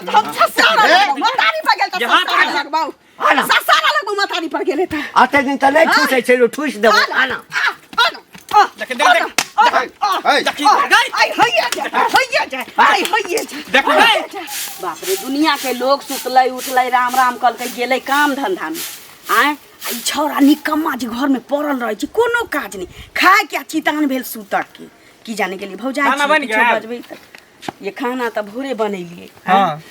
गेलै तऽ हम ससारा लगबौ मतारी पर गेल तऽ यहाँ ससारा तक। लगबौ आना। ससारा लगबौ मतारी पर गेलै तऽ अते दिन तऽ नहि ठूसै छै ठूसि देबो आना आ, आना, आ, देख, देख, देख। आना, आ, ऐ, देखी आ, गई आइ होइए जाय होइए जाय आइ होइए जाय देख गई बाप रे दुनिया के लोग सुतलै उठलै राम राम कहलकै गेलै काम धंधा में आँय आ ई छौड़ा निकम्मा जे घर में पड़ल रहै छै कोनो काज नहि खाय के आ चितान भेल सुतऽ के की जाने गेलियै भौजाइ खाना छी, बनि किछो गेल? बजबै तऽ ये खाना तऽ भोरे बनेलियै हाँ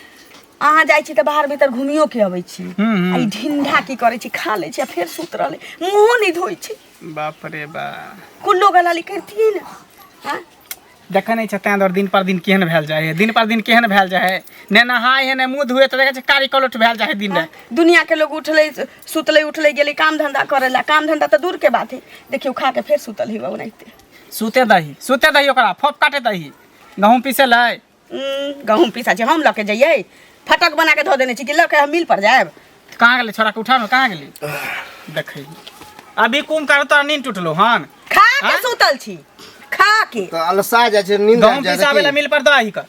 अहाँ जाइ छी तऽ बाहर भीतर घुमियो के अबै छी हम्म। आ ई ढिंढा की करै छी खा लै छी आ फेर सुत रहलै मुँहो नहि धोइ छै बाप रे बा कुल्लो गलाली करतियै ने आँय देखै नहि छै तैं दुआरे दिन पर दिन केहन भेल जाइ है दिन पर दिन केहन भेल जाइ है ने नहाय है ने मुँह धुए तऽ देखै छै कारी कलोट भेल जाइ है दिन राति दुनिया के लोग उठलै सुतलै उठलै गेलै काम धंधा करै ला काम धंधा तऽ दूर के बात है देखियौ खा के फेर सुतल ही ओनाहिते सुते दही सुते दही ओकरा फोप काटे दही गहूँम पीसे लै गहूँम पीसा छै हम लऽ के जइयै फटक बना के धऽ देने छी कि लऽ के हम मिल पर जायब कहाँ गेलै छोड़ा के उठा ने कहाँ गेलै देखै अभी कुम कर तोरा नींद टूटलो हन खा के आँय? सुतल छी खा के तऽ अलसा जाइ छै नींद गहूँम आबि जाइ पिसाबै छै ला की? मिल पर दही कर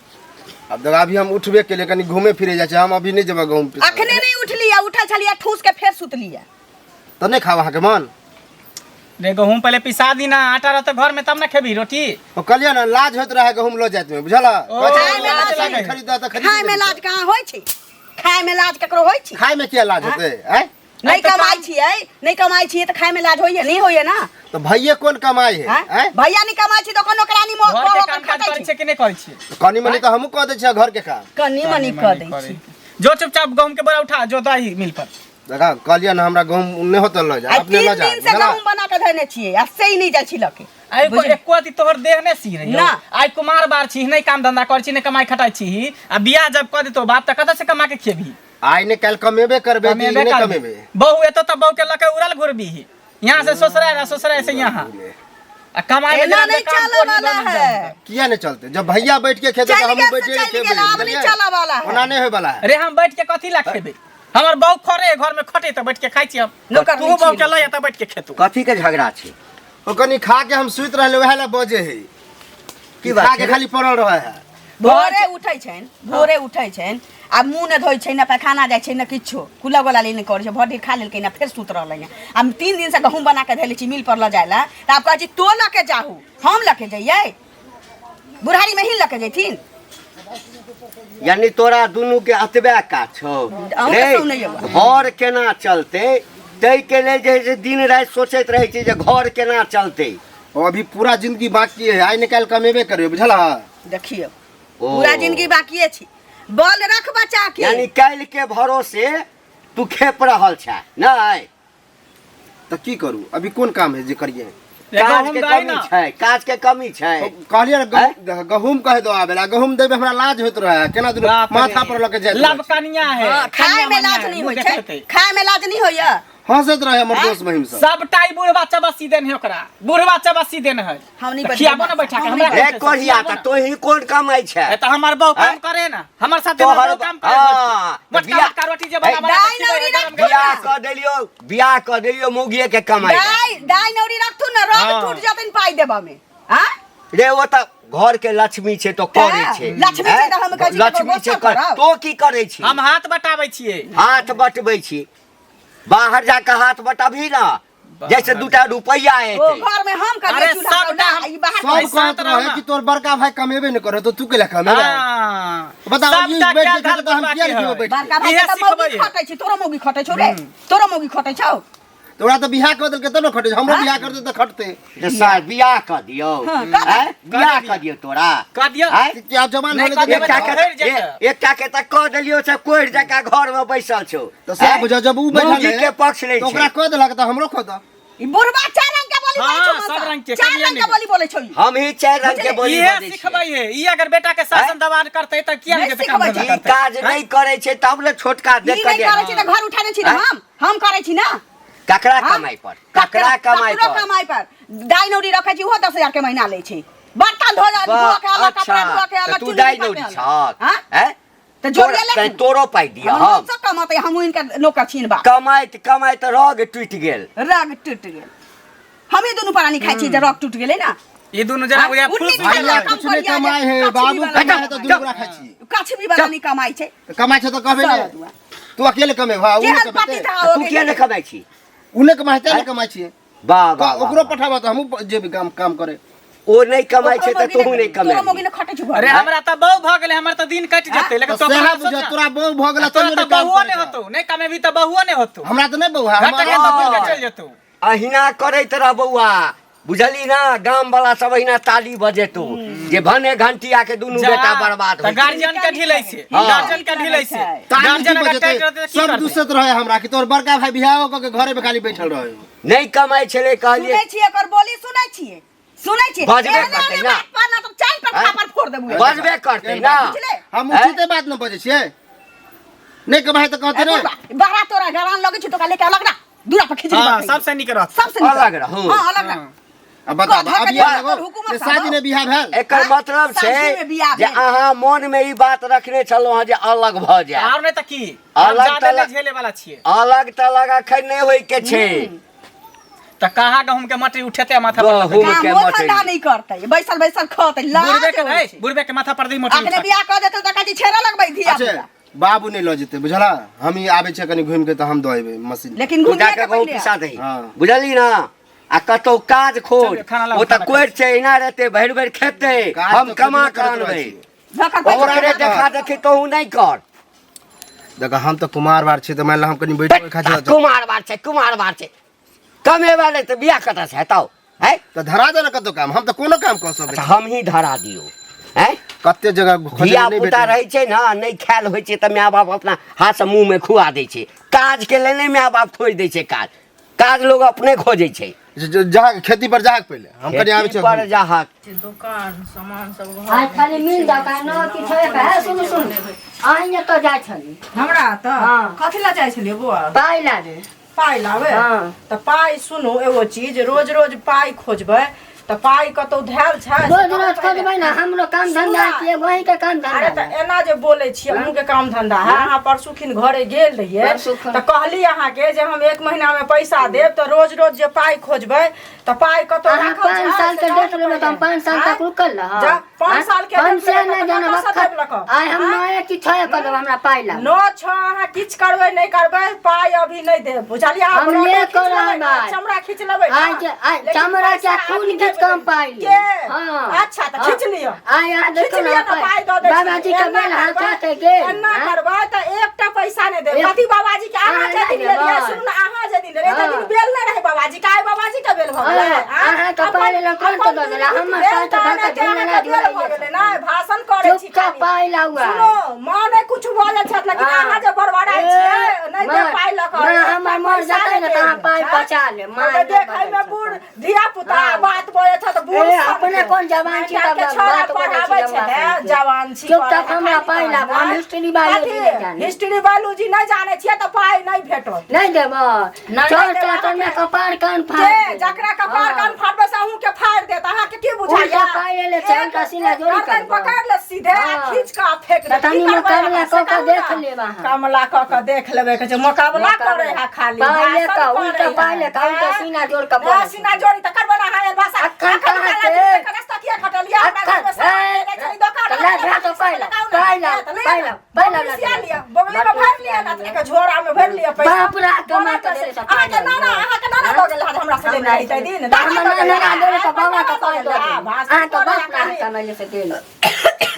आब देखा अभी हम उठबे केलियै कनि घूमे फिरे जाइ छै हम अभी नहि जेबै गहूँम पिसाबै। अखने नहीं उठली उठल छलियै ठूस के फेर सुतलियै तऽ नहि खाब अहाँके मन रे गहूँम पहले पिसा दी ना आटा रहते घर में तब ना खेबी रोटी ओ कहलियै ने लाज होइत रहै गहूँम लऽ जाइत में बुझल ओ, कहै छै, लाज लाज लागै। खरीद तऽ खरीद खाय में लाज कहाँ होइ छै खाय में लाज ककरो होइ छै खाय में किया लाज होतै आँय नहीं कमाई छियै नहीं कमाई छियै तऽ खाय में लाज होइए नहीं होइए ना तऽ भैये कोन कमाइ है आँय? आँय भैया नहीं कमाई छी तऽ ओकर नौकरानी मो घर के मो- काम काज खटै करै छै छियै कि नहि करै छियै कनि मनि तऽ हमहूँ कऽ दै छियै घर के काम कनि मनि कऽ दै छी जो चुपचाप गहूँम के बोरा उठा जो दही मिल पर देखा कहलियै ने हमरा गहूँम नहि होतै लऽ जा आ अपने तीन लऽ जा दिन से बुझला? गहूँम बना के धयने छियै आ से ही नहीं जाइ छी लऽ के आइ को एको अथी तोहर देह नहि सी रही ना। आइ कुमार बार छी नहि काम धंधा करै छी नहि कमाई खटाई छी आ बियाह जब कऽ देतो बाप तऽ कतऽ से कमा के खेबही आइ ने काल्हि कमेबे करबे कि कमेबे नहि करबही। कमेबे बहू एतो तऽ बहू के लऽ के उड़ल घुरबी यहाँ से ससुराल आ ससुराल से यहाँ आ कमाई में एना जेना नहीं काम चले कोढ़ी वाला बनि है। जाइ। किया नहि चलते जब भैया बैठ के खेतै चलि तऽ हमहूँ गेल से बैठे के चलि खेबै गेल, आब नहि बुझलियै? चलऽ वाला है। ओना नहि होय वाला है रे हम बैठ के कथी ला खेबै हमर बहू खरे घर में खटे तऽ बैठ के खाइ छी हम नौकर तू नहि बहू छी। के लऽ तऽ बैठ के खेतू कथी के झगड़ा छै ओ कनि खा के हम सुति रहले वएह ला बजे है की बात खा के छै? खाली पड़ल रहे है भोरे उठै छनि भोरे उठै छनि आ मुँह नहि धोइ छै ने पैखाना जाइ छै ने किछो कुला गोला नहि करै छै भरि दिन खा लेलकै ने फेर सुति रहलै हँ आ 3 दिनसँ गहूँम बना कऽ धैले छी मिल पर लऽ जाय लए तऽ आब कहै छी तो लऽ के जाहू हम लऽ के जइयै बुढ़ारीमे ही लऽ के जैथिन यानी तोरा दुनू के एतबे काज छौ अहूँके रे, सुनैये बा। घर केना चलतै ताहिके लेल जे है से दिन राति सोचैत रहै छै जे घर केना चलतै ओ अभी पूरा जिंदगी बाकी है आइ निकालि कमेबे करबे बुझल देखियौ ओ। पूरा जिंदगी बाकिए छी बल रख बचा के यानी काल्हि के भरोसे तू खेप रहल छै नहि तऽ की करू अभी कोन काम है जे करिए काज गहूँम के दही कमी ना छै काज के कमी छै कहलियै ने गहूँम कहि दो आबे ला गहूँम देबै हमरा लाज होइत रहे केना दुनू बाप रे। माथा पर लऽ के जाइत रहै लब कनिया है हाँ, खाय में लाज नहीं होइ छै खाय में लाज नहीं होइया हंसैत रहे हमर दोस्त महिम सब सबटा ई बुढ़वा चबस्सी देन है ओकरा बुढ़वा चबस्सी देन है हम नहीं तऽ खियाबो ना बैठा के हम हमरा नहीं रे कोढ़िया तऽ तोही कोन कमाइ छै ए तऽ हमर बहू काम आँय? करे ना हमर साथे हमर तोहर बहू काम करे हाँ, तऽ मोटका बियाह- मोटका रोटी जे बना बना दाइ के खिबै नौरी है, गरम रख गरम। बियाह कऽ देलियो बियाह कऽ देलियो मौगिए के कमाइ लए। दाइ दाइ नौरी रखथुन ना रग हाँ। टूट जतन पाइ देबा में हां रे ओ तऽ घर के लक्ष्मी छै तो करै छै लक्ष्मी छै तऽ हम कहै छी लक्ष्मी छै गोस्सा करब। तो की करै छी हम हाथ बटाबै छियै हाथ बटबै छी बाहर जाके हाथ बटबही ना जैसे दूटा रुपैआ ओ एतै घर में हम करिए अरे चूल्हा सबटा पौना, हम- ई बाहर सब पैसा कहत तऽ रहे रहना। कि तोर बड़का भाई कमेबे नहीं करे तो तू केला कमेबे हाँ। बताओ ई सबटा बैठ क्या के खेतै दाल तऽ हम बटवा किया के नहीं खेबै है। बैठ के? बड़का भाई इहे के तऽ मौगी सिखबै है। खटै छै तोरो मौगी खटै छौ रे तोरो मौगी खटै छौ तोरा तऽ बियाह कऽ देलकै तब ने खटै छै हमरो बियाह कर देतै तऽ खटतै जे सार बियाह कऽ दियौ हाँ, कऽ आँय? बियाह कऽ दियौ तोरा कऽ दियौ। आँय? कि आब जवान नहि होले कऽ तऽ देबै एकटा तऽ के भरि जेतै। एकटा के तऽ कऽ देलियौ से कोढ़ि जकाँ घर में बैसल छौ तऽ सएह आँय? बुझाउ जब उ बैठल मौगी रहै, के पक्ष लै तऽ ओकरा छै कऽ देलक तऽ हमरो कऽ दऽ ई बुढ़बा चार रंग के बोली बोलै हाँ, छौ सब मौसा। रंग के, चार कमिया रंग के नहीं। बोली बोलै छौ ई। हम ही चारि रंग के बोली इहे बजै छियै। सिखबै है ई अगर बेटा के शासन दबान करतै तऽ किया नहि नहि जेतै काम सिखबै धंधा ई करतै काज नहि करै छै तब ने छोटका ई देख नहि के करै छी तऽ घर उठाने छी ने आँय? हम करै छी ना ककरा हाँ? कमाइ पर ककरा कमाइ ककरो पर कमाइ पर दाइ नौरी रखै छी ओहो 10,000 के महीना लै छै बर्तन धो धो के अलग कपड़ा धो के अच्छा अलग तू चुन्नी दाइ लिपा के नौरी अलग। छहक हाँ? हैं? तऽ जोड़िए ले तोरो पाइ दिअ हम हम सब कमाते हम इनका नौकर छीन बा कमाइत कमाइत रग टूटि गेल रग टूट गेल हमी दुनू प्राणी खाइ छी जे रग टूट गेलै ना ई दुनू जना बुझा उन्नी फूस भैया भैया कम कुछ नहीं करिया जे, कमाए है कछबी बाबू वाला कमाए है तो दुनू गोरा खाइ छी कछबी वाला नहीं कमाई छै तऽ कमाइ छै तऽ कहबे सब ने दुआ। तू अकेले कमेबा उ केहन नहि पति कमेतै था तू हो किया गेलै नहि कमाइ छी उ नहि कमाइ छै नहि कमाइ छियै वाह वाह ओकरो पठाबऽ तऽ हमहूँ जेबै काम काम करे ओ नहि कमाइ छै तऽ तोहू नहि तोरो कमाइ मोगी ने खटै छौ अरे हमरा तऽ बहु भऽ गेलै हमर तऽ दिन कटि जेतै लेकिन तऽ सएह बुझ तोरा बहु भऽ गेला तोरा तैयो तऽ नहि काम बहुओ करै नहि छौ। होतौ नहि कमेबी तऽ बहुओ नहि होतौ हमरा तऽ नहि बहु है घट के तऽ बुलि के चलि जेतौ अहिना करैत रह बौआ बुझली ना गाम वाला सब अहिना ताली बजेतौ जे भने घंटिया के दुनू बेटा बर्बाद तऽ होइ छै। गार्जियन के ढिलै छै हाँ। गार्जियन के ढिलै छै ताली गार्जियन की अगर बजेतै? टाइट रहतै तऽ की सब करतै दुसैत रहे हमरा कि तोहर बड़का भाई बियाह कऽ के घरे में खाली बैठल रहे नहि कमाइ छलै कहलियै सुनै छियै एकर बोली सुनै छियै सुनै छियै बजबे एहने करतै एहने ना। बात पर ना तऽ चाल पर आँय? थापर फोड़ देबू बजबे करतै ना बुझले? हम उचिते बात न बजै छियै नहि कमाइ तऽ कहते ए ने बुढ़बा, बड़ा तोरा गरान लगै छै तो लेके अलग रह दूरा पर खिचड़ी हाँ बटै। सबसे नीक रहत सबसे नीक अलग रहू। हाँ अलग रह अब बता गधा अब के ये जे लगो हुकुमत जे शादी ने बियाह भेल एकर मतलब छै शादी में बियाह जे भेल। अहाँ मन में ई बात रखने छलहुँ हँ जे अलग भऽ जाय आर नहि तऽ की हम अलग जादे तलग- नहि झेले वाला छियै अलग तलग अखन नहि होइ के छै तऽ कहाँ गहूम के मटरी उठेतै आ माथा पर गहूम लदतै? के कामो मटरी। धंधा नहीं करतै बैसल बैसल खतै लाज बुढ़बे के होइ है छै। बुढ़बे के माथा पर दी मटरी अखने उठा। बियाह कऽ देतौ तऽ कहै छै छेड़ा लगबै धिया अच्छा पुता बाबू नहि लऽ जेतै बुझला हम ही आबै छियै कनि घुमि के तऽ हम दऽ एबै मशीन लेकिन तू घुमिए जाके के गहूम पहिले पिसा दही हाँ। बुझली ना आ कतौ काज खोज चलिए, खाना लाउ, ओ तऽ खाना कोरि छै एना रहतै भरि भरि खेतै काज हम तऽ कमा खोजबे कऽ करैत अनबै रहै छियै। धक्का पैसा ओकरे देखा देखी तोहू नहि कर देख हम तऽ कुमार बार छी तऽ मानि लऽ हम कनि बैठ खाइ छी कुमार बार छै कुमार बार छै कमेबा नहि तऽ बियाह कतऽ से हेतौ है तऽ धरा दे ने कतौ काम हम तऽ कोनो काम कऽ सकै अच्छा छी हम ही धरा दियौ हैं कते जगह खोजबै धिया नहि पुता भेटै रहै छै ने नहि खायल होइ छै तऽ माय बाप अपना हाथसँ मुँहमे खुआ दै छै काजके लेल नहि माय बाप छोड़ि दै छै काज काज लोग अपने खोजै छै जहाँ खेती पर जाहक पहिले हम कनि आबै खेती छी पर जाहक दोकान सामान सब घर आइ खाली मिल जाता है न किछो एक है सुनू सुनू अहीं एतऽ जाइ छली हमरा तऽ हाँ। कथी लए जाइ छलियै बौआ पाइ लाबे पाइ लाबे हाँ। तऽ पाइ सुनू एगो चीज रोज रोज पाइ खोजबै तऽ पाइ कतौ धयल छै रोज रोज खोजबै ने हमरो काम धंधा छियै वही के काम धंधा अरे तऽ एना जे बोलै छियै अहूँके काम धंधा है अहाँ परसुखिन घरे गेल रहियै परसुखिन। तऽ कहली अहाँके जे हम एक महीना में पैसा देब तऽ रोज रोज जे पाइ खोजबै तऽ पाइ कतौ अहाँ राखल पाँच छै, साल से के कहू डेट ने लेबै तऽ हम पहिले। पाँच साल आँय? तक रुकल रहब जा, पाँच साल के हम डेट से लेबै नहि तऽ जानब कतऽसँ अखन। देब लऽ कऽ? आइ हम नए कि छए कऽ देब हमरा पाइ लाबे नौ छओ अहाँ किछु करबै नहि करबै पाइ अभी नहि देब बुझलियै अहाँ हम ब्रते ले खींच कऽ लेबै रहब ने, आइ। चमड़ा खींच लेबै ने। आइ जे- आइ लेकिन चमड़ा पैसा के खून अभी घीच नहि कऽ हम देबै। पाइ लेब। के हाँ। अच्छा तऽ खींच लिअ आइ अहाँ खींच देखू लिअ ने ने पाइ दऽ दै छी। बाबाजी के एना बेल हाथ करबै- हाथे गेल एना आँय? करबै तऽ एकटा पैसा नहि देब एक- कथी बाबाजी के अहाँ अहाँ जे दिन नहि लेलियै देबै। सुनू ने अहाँ जे दिन लेलियै हाँ। तै दिन बेल नहि रहै बाबाजी के आइ बाबाजी के बेल भऽ गेलै हाँ, आँय? अहाँके अपन- पाइ लेलहुँ, तुरन्त अपन दऽ देलहुँ। दिन हमर भेल पाइ तऽ तऽ धऽ कऽ अहाँके झुनझुना बेल भऽ झुलाइए गेलै ने भाषण करै छी चुपचाप खाली। पाइ लाउ आइ। सुनो माँ नहि कुछ बोलै छथि लेकिन हाँ। अहाँ जे बड़बड़ाइ ए, छियै नहि माँ- दे पाइ लऽ कऽ माँ एकटा हमर मर पैसा जेतै ने नहि तऽ अहाँ देब। पाइ आँय? बचा लेब। माँ तऽ नहि देखैमे बजै छथि। बूढ़ धिया पुता हाँ। बात बोलै छथि बूढ़ ए, सन अपने के। कोन जवान छी एकटा तब के छौड़ा बात बोलै छी पढ़ाबै लम्बा छै सन के। जवान छी चुपचाप पढ़ै हमरा पाइ लाबू, हम हिस्ट्री बायोलॉजी कथी? नहि जानी। हिस्ट्री बायोलॉजी नहि जानै छियै तऽ पाइ नहि भेटत नहि देबऽ नहि चल देबै चल अहाँके। में कपार कान फाड़ के देब। जकरा कपार हाँ। कान फाड़बै से अहूँ के फाड़ि देत अहाँके की बुझाइया उल्टा पाइ लेले छै, उल्टा सीधा जोड़ी गर्दन करबै। पकड़ि ले सीधे आ हाँ। खींच कऽ आ फेंक तऽ देत तनी की करबै मोकाबला अहाँ से कऽ कऽ कहू देख ना। लेब अहाँ। कामला कऽ कऽ देख लेबै कहै छै मोकाबला मोकाबला। करै है खाली पाइ ले भाषण कऽ, उल्टा करै है। पाइ ले कऽ, उल्टा आँय? सीना जोड़ कऽ ना, बोलै सीना जोड़ी तऽ करबै ना अहाँ एहन भाषा अखन अखन कहाँ काला छै? दिन के रास्ता किया कटलियै हमरा अखन, घरमे सामान ए, लेने छै, दोकान तऽ ला, अहाँ भए तऽ पाइ ला, लगाउ ना। पाइ ला, ए, तऽ ले पाइ ना। ला, पाइ ला, बगली सिया ला। लिअ, बगली मे भरि लिअ ना, तनिक झोरा मे भरि लिअ पैसा। बाप रे, कमा कऽ देले सब अहाँके पाइ नाना, अहाँके नाना दऽ गेल रहै हमरा से लेने रही ताहि दिन। हमर दादा दऽ गेल नाना रहै, देले तऽ बाबा के नाना पाइ दऽ दऽ गेल रहै, देल। भाषण अहाँके करै बाप है रे कमेले से देल।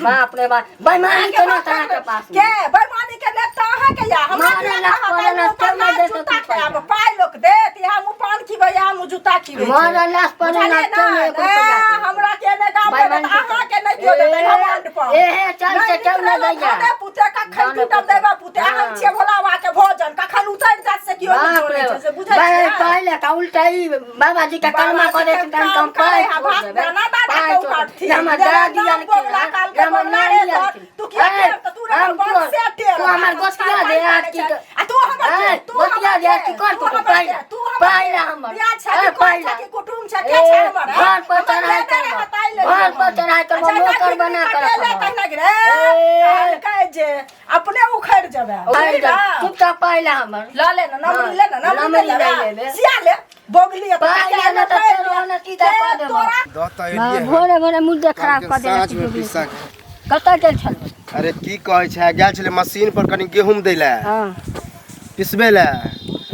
बाप रे बाप बेईमानी केना तऽ अहाँके पास के बेईमानी के नेता अहाँके या हमरा मारे किया ला कहत? पड़ल आइ मुँह केओ पर नहि लात देत जूता तू खायब पैसा। पाइ लोक देत इएह मुँह पान खिबै इएह मुँह जूता खिबै छै। मारे लाश पड़ल बुझलियै केओ ने? नहि एको रुपैआ ए, देत। हमरा के नहि गाम देत बेईमानी के अहाँके नहि केओ देतै घमंड पर एहे चल से नहि केओ नहि निकलल दैया। खाने पुते कखन जाने टूटब पुते। देबा पुते हाँ। हम छियै भोला बाबा के भोजन कखन उतरि जायत से केओ नहि बाप रे जोड़ै छै से बुझै बाप, छियै पहिले तऽ उल्टा ई बाबाजी के कलमा बाबाजी कऽ के देथिन तहन काम हम पाइ करै है, छोड़ भात देबै। दाना दाना पाइ के छोड़ उकाटथिन। देबै। हमर जेना दादी नाम आलखिन बोगला हँ, काल के हमर बोगला नानी रे तोर, आलखिन। तू किया ऐ, टेर? तऽ तू रे हम हमर तोर- से टेर, तू हमर भात गोतिया खाइ दे पाइ आज की छै। आ तू हमर ऐ, के? तू गोतिया हमर दे के? की कर तू तू हमर पाइ के? ला, तू हमर पाइ के? ला हमर। बियाह छै ऐ, कि कोन पाइ छै ला। कि कुटुम छै के छै ए, हमर घर पर हमर चढ़ाइ लेने करबो। रहै ताहि लेल घर पर चढ़ाइ करबो, अच्छा, नौकर नहि बना कऽ कटेले रखबो। तहिना रे ए। कहलकै जे अपने उखड़ि जेबै पाइ बुझली दे, ना? चुपचाप पाइ ला हमर ल ले ना नमरी ले ना नमरी नमरी ले नहि लेबै लेबै। सिया ले बगली है, पाइ काका नहि तऽ के तोरो नतीजा कऽ देबौ। तोरा दऽ तऽ एलियै हन। भोरे भोरे मुद्दे खराब कऽ साँझ देलक में पिसा कतऽ गेल छलौ अरे की कहै छै, गेल छलै मशीन पर कनि गेहूँ दै लए, हँ, पिसबै लए।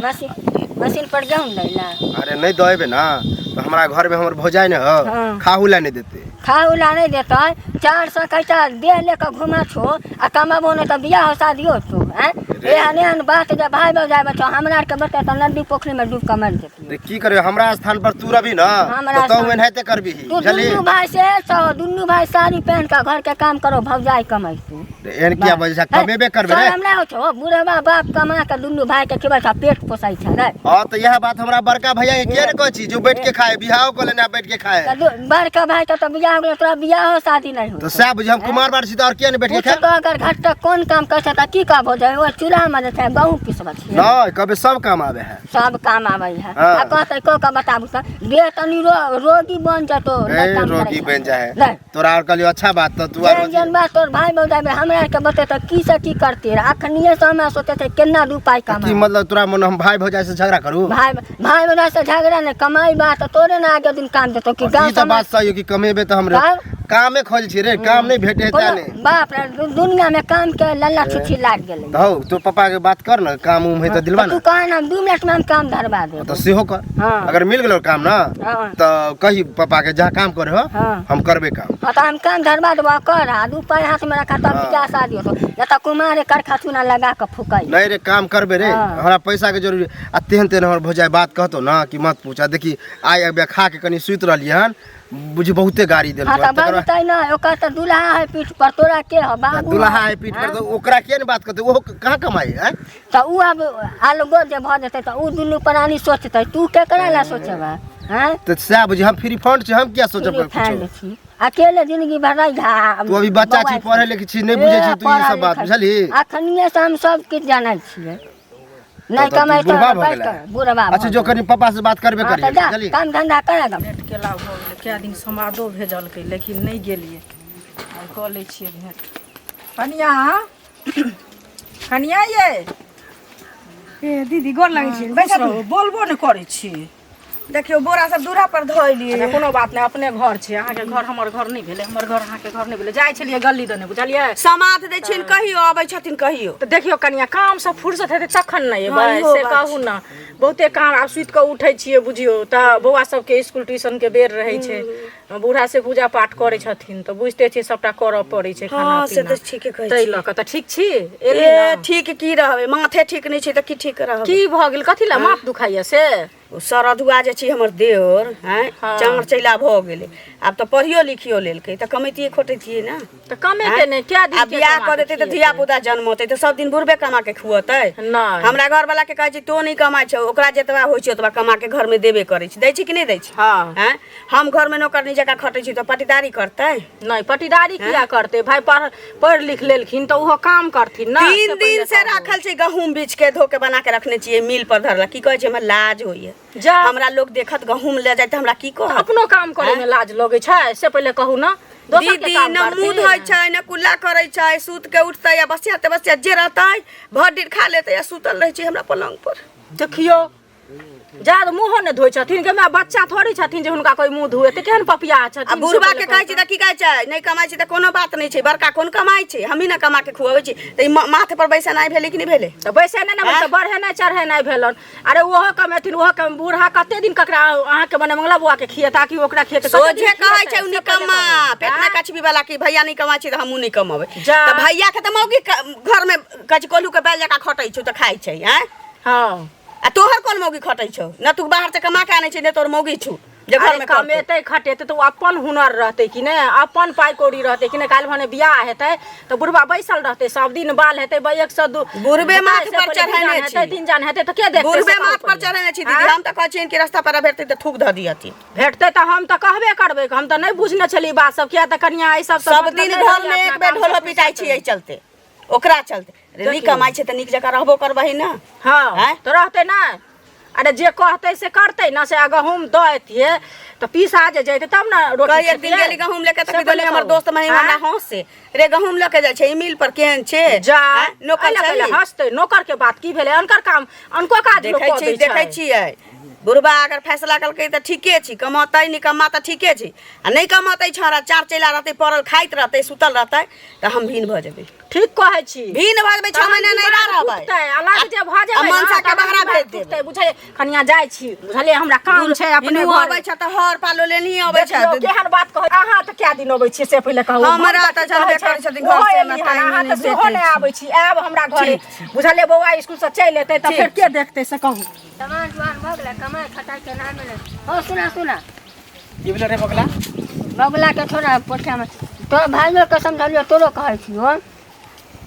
मशीन मशीन पर गेहूँ दै लए? अरे नहि दऽ एबै ने तऽ हमरा घरमे हमर भौजाइ ने हो, हँ। खाहू लए नहि देतै। खाउ ला नहि देतै? 400 कैसा देह ले कऽ घुमा छो आ कमाबो नहि तऽ बियाह शादी होतो? आँय, एहन एहन बात जे भाय भौजाइ बच्चा हमरा आरके बच्चा तऽ नदी पोखरिमे डूब कऽ मरि जेतै। रे की करबै, हमरा स्थान पर तू रहबी ने हमरा तऽ तू स्थान- एनाहिते करबीही। तू बुझलही? दुनू भाय से सौ दुनू भाय साड़ी पहन कऽ घर के काम करो, भौजाइ कमैतू। रे, एहन किया बजै छै? कमेबे करबै रे। शरम नहि होइ छौ? बुढ़वा बाप कमा कऽ दुनू भाय के खिबै छै, पेट पोसै छै रे। हाँ तऽ इएह बात हमरा बड़का भैया के किया ने कहै छी जो बैठ के खाए, बियाहो कऽ लेने आ बैठ के खाए। तऽ बड़का भाय के तऽ बियाह हो गेलै, तोरा बियाहो शादी नहि तऽ हो। सएह बुझी, हम कुमार बार छी तऽ आओर किया ने बैठ के पूछ खाए? तो अगर घर तक कोन काम करै छै तऽ की कहबो जे ओ चूल्हामे जे छै गहूँम पिसबै छियै। नहि कहबै, सब काम आबै है। सब काम आबै है। हाँ। आ कहतै कऽ कऽ बताबू तऽ देह तनी रोगी बन जेतो। ए नहि काम करै रोगी छै। बनि जाइ है। नहि। तोरा आओर कहलियौ अच्छा बात तऽ तू आर जेहन जेहन बात तोर भाय भौजाइ में हमरा आरके बतेतै की से की करते रहे। अखनिये से हमरा सोचै छै केना दू पाइ की कमाइ। मतलब तोरा मन हम भाय भौजाइ से झगड़ा करू? भाय भाय भौजाइ से झगड़ा नहि, कमाई बात तोरे ने आगे दिन काम देतौ कि ई गाँव तऽ समाज बात सही हो कि कमेबे तऽ हमरे तब? कामे खोजै छी रे, काम नहि भेटे है तें नहि। बाप रे, दुनिया में काम के लल्ला छुछी लाग गेलै। तऽ हौ, तोर पापा के बात कर ने, काम उम है तऽ दिलवा तू ने। कह ने, हम 2 मिनट में हम काम धरवा देब। तऽ सेहो कर। हाँ। अगर मिल गेलो काम ना, हाँ। तऽ कही पापा के जहाँ काम करे हो, हाँ। हम करबे काम। हाँ तऽ हम काम धरवा देबो, कर आ दू पाइ हाथ में रखा तब हाँ। बियाह शादी होतो, नहीं तऽ कुमारे करखा चूना लगा के फुकाई। नहीं रे, काम करबे रे। हाँ। हमरा पैसा के जरूरी आ तेहन तेहन हमर भौजाइ बात कहतो ना कि मत पूछा। देखी, आइ अबे खा के कनी सुति रहलियै हन, बुझी बहुते गाड़ी देलको। हाँ तऽ तकर बाद- बजतै ना, ओकर तऽ दूल्हा है पीठ पर, तोरा के हो बाबू? दुल्हा है पीठ पर तऽ ओकरा किया ने बात कहते? ओहो कहाँ कमाई है? तऽ उ आब अलगो जे भऽ जेतै तऽ उ दुनू प्राणी सोचतै, तू केकरा लए सोचबे हैं? तऽ सएह बुझी, हम फ्री फंड छी, हम किया सोचब फ्री कुछो? फंड छी, अकेले जिंदगी भर रही घा। तू अभी बच्चा छी, पढ़े लिखे छी, नहि बुझै छी तू ई सब बात, बुझलही? अखनिये से हम सब किछु जानै छियै। नहि तऽ तू कमाइ बुढ़बा तऽ भऽ बैठ गेलै। कऽ बुढ़बा भऽ अच्छा जो, गेलै। कनी पापा से बात करबे हाँ तऽ करियै, जा, बुझलही? काम धंधा करा दम। भेँट केला भऽ गेलै, कए दिन समादो भेजलकै लेकिन नहि गेलियै। आइ कऽ लै छियै भेँट। कनिया, कनिया ये। ए दीदी, गोर लगै छी। खुश बैसू। रहू, बोलबो नहि करै छी। देखियौ, बोरा सब दूरा पर धोइलियै। अच्छा, कोनो बात नहि, अपने घर छै। अहाँके घर हमर घर नहि भेलै, हमर घर अहाँके घर नहि भेलै। जाइ छलियै गली दने, बुझलियै? समाद दै छियनि कहियो, अबै छथिन कहियो। तऽ देखियौ कनिया, काम सब फुर्सत हेतै तखन ने एबै। हँ, इहो से बात। कहू ने, बहुते काम। आब सुति कऽ उठै छियै बुझियौ तऽ बौआ सबके स्कूल ट्यूशनके बेर रहै छै, बूढ़ा से पूजा पाठ करै छथिन, तऽ बुझिते छियै सबटा करऽ पड़ै छै खाना हँ, से पीना। तऽ ठीके कहै ताहि छी। लऽ कऽ तऽ ठीक छी? एली ए ने? ठीक की रहबै, माथे ठीक नहि छै तऽ की ठीक रहबै? की भऽ गेल? कथी लए माथ दुखाइया से? ओ सरधुआ जे छै हमर देवर हैं, हाँ। चाँर चैला भऽ गेलै। आब तऽ पढ़ियो लिखियो लेलकै तऽ कमैतियै खोटैतियै ने। तऽ कमेतै नहि? कए दिन आ के बियाह कमा कऽ के देतै तऽ धिया पुता जन्मतै तऽ सब दिन बुढ़बे कमा के खुअतै? नहि। हमरा घर वाला के कहै छै तो नहि कमाइ छौ, ओकरा जतबा होइ छै ओतबा कमा के घर में देबे करै छै। दै छै कि नहि दै छै? हँ। हैं, हम घर में नौकरनी जकाँ खटै छी तऽ पटीदारी करतै? नहि, पटीदारी किया करतै भाय? पढ़ पढ़ि लिख लेलखिन तऽ ओहो काम करथिन ने। तीन से दिन पहिले से कहू। राखल छै गहूम, बीछ के धो के बना के रखने छियै मिल पर धरला। की कहै छै, हमरा लाज होइए। जा। हमरा लोग देखत गहूम ले जाय तऽ हमरा की कहत? अपनो काम करे में लाज लगै छै, से पहिले कहू ने, दोसर के दीदी, काम न मुँह करथिन? धोइ छै, न कुल्ला करै छै। सुत के उठतै आ बसिया तबसिया जे रहतै भरि दिन खा लेतै आ सुतल रहै छै हमरा पलंग पर। देखियौ, जाद मुँहो नहि धोइ छथिन के माय, बच्चा थोड़ी छथिन जे हुनका कोइ मुँह धोएतै। केहन पपिया छथिन आ से बुढ़बा पहिले के कहै कहू। छै तऽ की कहै छै, नहि कमाइ छै तऽ कोनो बात नहि छै, बड़का कोन कमाइ छै, हमही ने कमा के खुअबै छी। तऽ ई माथ पर बैसेनाइ भेलै कि नहि भेलै? तऽ बैसेनाइ नहि भेलै तऽ बढ़ेनाइ चढ़ेनाइ भेलनि। अरे ओहो कमेथिन, ओहो कम। बूढ़ा कते दिन ककरा अहाँके मने मंगला बौआ के खियेता कि ओकरा खियेता? कते दिन सोझे कहै छै खियेतै? उ से पहिले निकम्मा कहू। पेट में कछबी वाला कि भैया नहि कमाइ छै तऽ हमहूँ नहि कमेबै। जा। तऽ भैया के तऽ मौगी घर में कहै छै कोल्हू के बैल जकाँ खटै छौ तऽ खाइ छै। आँय? हँ। आ तोहर कोन मौगी खटै छौ? न तू बाहर से कमा के आनै छै, ने तोहर मौगी छौ जे घर अरे में करतौ। कमेतै खटेतै तऽ ओ अपन हुनर रहतै कि नहि, अपन पाइ कौड़ी रहतै कि नहि? काल्हि भने बियाह हेतै तऽ बुढ़बा बैसल रहतै सब दिन? बाल हेतै 102 बुढ़बे हेतै, माथ से पर पहिले दू चढ़ेने जान हेतै, छी। तीन जान हेतै तऽ के देखतै से बुढ़बे कहू माथ पर पहिले। चढ़ेने छी दीदी। आँय? हम तऽ कहै छियनि कि रास्ता पर भेटतै तऽ थूक धऽ दिहथिन। भेटतै तऽ हम तऽ कहबे करबै। हम तऽ नहि बुझने छलियै बात सब, किया तऽ कनिया एहि सब सब दिन घर में एक बेर ढोलो पिटाइ छी एहि चलते, ओकरा चलते। रे नीक कमाइ छै तऽ नीक जकाँ रहबो करबही ने। हँ। आँय? तऽ रहतै नहि? अरे जे कहतै से करतै ने। से आ गहूँम दऽ एतियै तऽ पीसा जे जैतै तब ने रोटी कही एक दिन खेतियै। गेली गहूम लेके तऽ से की देली पहिले हमर कहू। दोस्त महिम हमरा आँय? हंसे रे, गहूम लके जाइ छै ई मिल पर, केहन छै? जा। आँय? नौकर एहि लए छै। पहिले हँसतै। नौकर के बात की भेलै? अनकर काम अनको काज लोक देखै कऽ छी दै देखै छै। छियै। बुढ़बा अगर फैसला केलकै तऽ ठीके छी, कमतै निकम्मा तऽ ठीके छी, आ नहि कमतै छौड़ा, चार चेला रहतै, पड़ल खाइत रहतै, सुतल रहतै, तऽ हम भिन्न भऽ जेबै। ठीक कहै छी। भिन्न भऽ जेबै, 6 महीना नहि रहबै। फुटतै, अलग जे भऽ जेबै आ मनसा के बहरा भेज देबै। फुटतै, बुझलियै? कनिया जाइ छी, बुझलियै, हमरा काम छै अपने हिनू घर। अबै छै तऽ हर पालो लेनही अबै छै। देखियौ, केहन बात कहै अहाँ तऽ कए दिन अबै छियै से पहिले कहू। हमरा हम तऽ की जनबे कहै छै, करै छथिन, ओहो घर से एली हमरा हन, अहाँ टाइम तऽ नहि सेहो भेटै नहि छै। आबै छी। आयब हमरा घरे, बुझलियै? बौआ स्कूल से चलि एतै तऽ फेर के देखतै से कहू। सामान जुआन भऽ गेलै, कमाइ खटाइ के नामे नहि। हो, सुना सुना। की भेलो रे बगला? बगला के छोड़ा पोठियामे तोर भाइयोके समझलियौ, तोरो कहै छियौ,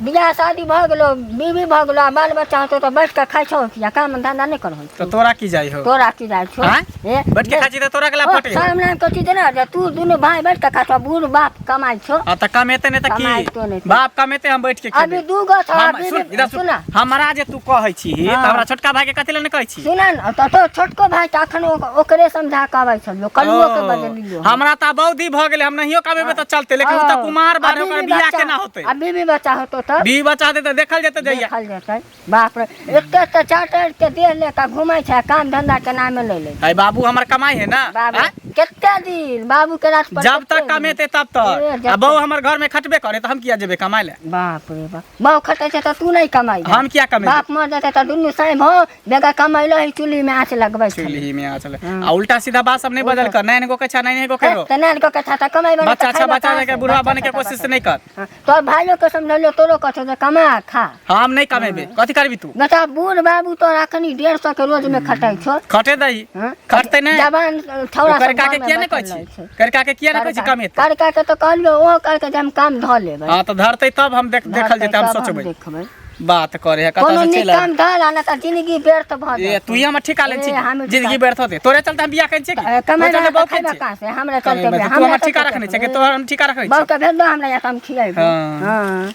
बियाह शादी भऽ गेलौ, बीबी भऽ गेलौ आ बाल बच्चा होतौ तऽ बैठ कऽ खाइ छौ कि काम धंधा नहि करहौ? तऽ तोरा की जाइ हो? तोरा की जाइ छौ? आँय? हे, बैठ के खाइ छी तऽ तोरा केला ओ, फटे हो? शर्म नाम के चीज ने जे तू दुनू भाय बैठ कऽ खाइ छौ, बूढ़ बाप कमाइ छौ। आ तऽ कमेते नहि तऽ कमाइतो की नहि। बाप कमेते, हम बैठ के अभी खेबै? दू गो छौ। हम बीबी सुन, इधर सुन। सुना। हमरा जे तू कहै छी तऽ हाँ। हमरा छोटका भाई के कथी लए नहि कहै छी? सुना ने, तऽ तो छोटको भाय तऽ अखन ओकरे समझा कऽ अबै छलियौ, कलुओ के ओ, बदलियौ। हमरा तऽ बौद्धि भऽ गेलै, हम नहियो कमेबै तऽ चलते, लेकिन ओ तऽ कुमार बार, ओकर बियाह केना होतै? आ बीबी बच्चा होतो तऽ बीवी बच्चा हेतै तऽ देखल जेतै जहिया देखल जेतै। बाप रे, एते तऽ चार के देह ले कऽ घुमै छै, काम धंधा के नामे ले ले। अरे बाबू हमर कमाई है ना। बाबू आँय? कते दिन बाबू के रात पर जब कते तक दिन? कमेते तब ए, तक जब आ बहू हमर घर में खटबे करे तऽ हम किया जेबै कमाय लए? बाप रे बाप, बाप खटै छै तऽ तू नहि कमाइ? हम किया कमेबै? बाप मर जेतै तऽ दुनू साँझ भऽ बेगर कमैलो ही चूल्ही में आँच लगबै छै। चूल्ही में आँच लग- आ उल्टा सीधा बात सब नहीं बदल कर, नैन गो के छा, नैन गो के रो। तऽ नान कऽ के तऽ कमाइ बच्चा अच्छा बच्चा के बुढ़वा बने के कोशिश नहीं कर। तोर भाइयो के समझलियो, तोरो कहछौ जे कमा खा। हम नहीं कमेबे, कथी करबी तू? बेटा, बूढ़ बाबू तोर अखनी 150 के रोज में खटै छौ। खटे दही। हाँ? खटते नहीं। जवान छौड़ा सब करका के घर में किया नहीं कहै बैठल रहै छी? छै। करका के किया नहीं कहै छी कमेते? करका के तऽ कहलियो, ओहो कहलकै जे हम काम धऽ लेबै। हाँ तऽ धरतै तब हम देख देखल जेतै, हम तब सोचबै। देखबै। बात करे है कोनो कतऽ से नीक चलि आयल। काम धऽ ला, नहि तऽ जिंदगी व्यर्थ भऽ ए जेतौ। तू ही हमर ठिका ले छी। ए, हम जिंदगी व्यर्थ होते, तोरे चलते हम बियाह केने छी की? ए, कमाइ तोरे चलते रहा बहू तऽ केने खैबे छी? कहाँ से? हमरा चलते कमेबै बियाह, तऽ तू हमरा हमर ठिका चलते रखने छै कि बियाह। तोहर हम ठिका रखने छी? बहू के भेज दो हमरा यहाँ, हम खियेबै। हाँ। हाँ।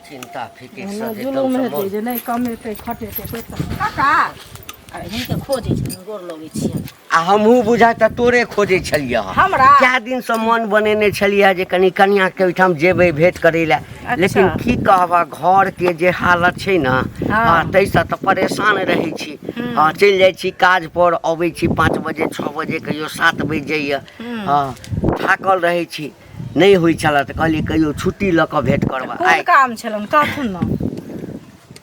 चिंता फिकिर से एकदम जुलूम से हेतै मन जे नहि कमेतै खटेतै पैसा। काका, अरे हिनके खोजै छथिन, गोर लगै छियनि। आ हमहूँ बुझा तऽ तोरे खोजै छलियै हँ। हमरा? कए दिनसँ मन बनेने छलियै जे कनि कनियाके ओहिठाम जेबै भेँट करै लए, लेकिन की कहबह, घरके जे हालत छै ने, हँ, ताहिसँ तऽ परेशान रहै छी। हँ, चलि जाइ छी काज पर, अबै छी 5 बजे, 6 बजे, कहियो 7 बजि जाइए। हँ, थाकल रहै छी, नहि होइ छलए, तऽ कहलियै कहियो छुट्टी लऽ कऽ भेँट करबै। कोन आइ काम छलनि, कहथुन ने।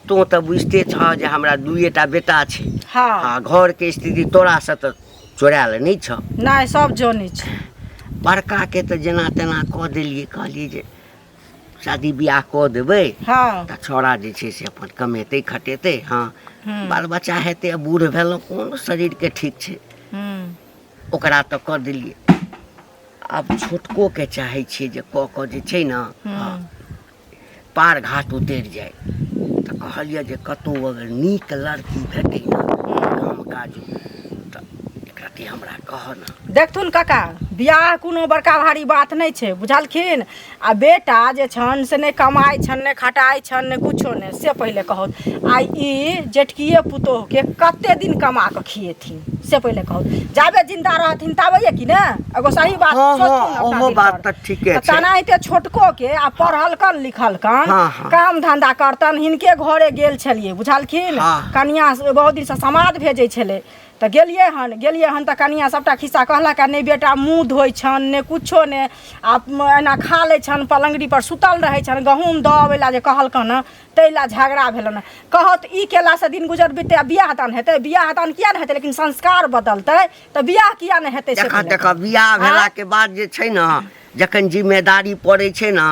तोँ तऽ बुझिते छह जे हमरा दुइएटा बेटा छै। हँ। आ घरके स्थिति तोरासँ तऽ चोरायल नहि छह। नहि, सब जनै छै। बड़काके तऽ जेना तेना कऽ देलियै, कहलियै जे शादी बियाह कऽ देबै हँ तऽ छौड़ा जे छै से अपन कमेतै खटेतै, हँ, बाल बच्चा हेतै। आ बूढ़ भेलहुँ, कोन शरीरके ठीक छै। हूँ ओकरा तऽ कऽ देलियै, आब छोटकोके चाहै छियै जे कऽ कऽ जे छै ने, हँ, पार घाट उतरि जाय। तऽ कहलियै जे कतहु अगर नीक लड़की भेटै ने काम काज, तऽ एकरत्ती हमरा कहऽ ने। देखथुन काका, बियाह कोनो बड़का भारी बात नहि छै, बुझलखिन? आ बेटा जे छनि से नहि कमाइ छनि, नहि खटाइ छनि, नहि कुछो नहि, से पहिले कहू। आ ई जेठकिए पुतोहुके कते दिन कमा कऽ खिएथिन, से पहिले कहू। जाबे जिंदा रहथिन ताबे कि ने एगो सही बात हँ, सोचथुन हँ, अपना ओहो दिल बात पर। तऽ ठीके तऽ छै। तेनाहिते छोटको के आ पढ़लकन लिखलकन, हँ, हँ। काम धंधा करतन। हिनके घरे गेल छलियै, बुझलखिन? हँ। कनिया बहुत दिनसँ समाद भेजै छलै, तऽ गेलियै हन, गेलियै हन तऽ कनिया सभटा खिस्सा कहलक। आ नहि बेटा मुँह धोइ छनि, नहि कुछो नहि, आ एना खा लै छनि, पलङ्गड़ी पर सुतल रहै छनि। गहूँम दऽ अबै लए जे कहलकनि हँ, ताहि लए झगड़ा भेलनि। कहत ई केलासँ दिन गुजर बिततै आ बियाह दान हेतै? बियाह दान किया नहि हेतै? लेकिन संस्कार बदलतै तऽ बियाह किया नहि हेतै, से देखऽ पहिले देखऽ, कहू। बियाह भेलाके बाद जे छै ने, जखन जिम्मेदारी पड़ै छै ने,